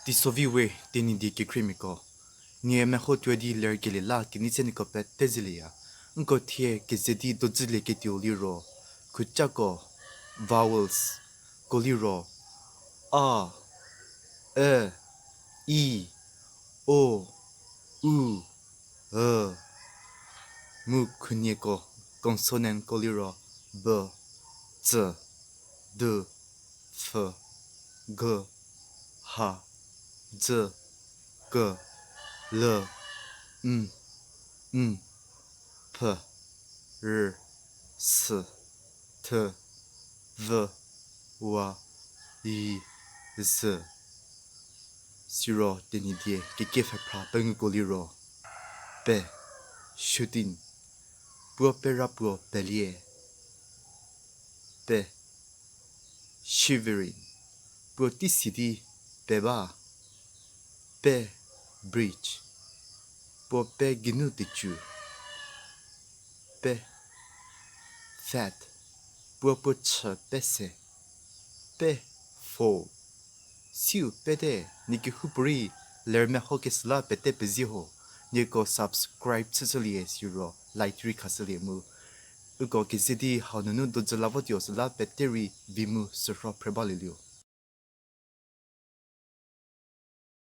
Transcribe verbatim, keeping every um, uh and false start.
Teisovi we Tenyidie kekhriemiako, nie meho tuo di lerkelie la kenei tse nieko pete zelieya. Nko thie keze di dodzülieketuo liro, khucako, vowels ko liro, a, e, i, o, u, e, mu khunieko, consonant ko liro, b, c, d, f, g, h, dz, k, l, m, n, p, r, s, th, v, w, y, z. Siro Tenyidie kekepfhephra penguko liro, pe, shooting, puo pera puo pelie, pe, shivering, puo teisi di pe ba, pe, bridge, puo pe geinu tecü, pe, fat, puo puo chü pese, pe, fall. Siu pete, nie kehoupuorei ler mehokeshü la pete pezie ho, nieko subscribe chüshülie siro like rei khashülie mu. Uko keze di hau nunu dodzü la votuo süla pete rei vi mu sürho phre balietuo.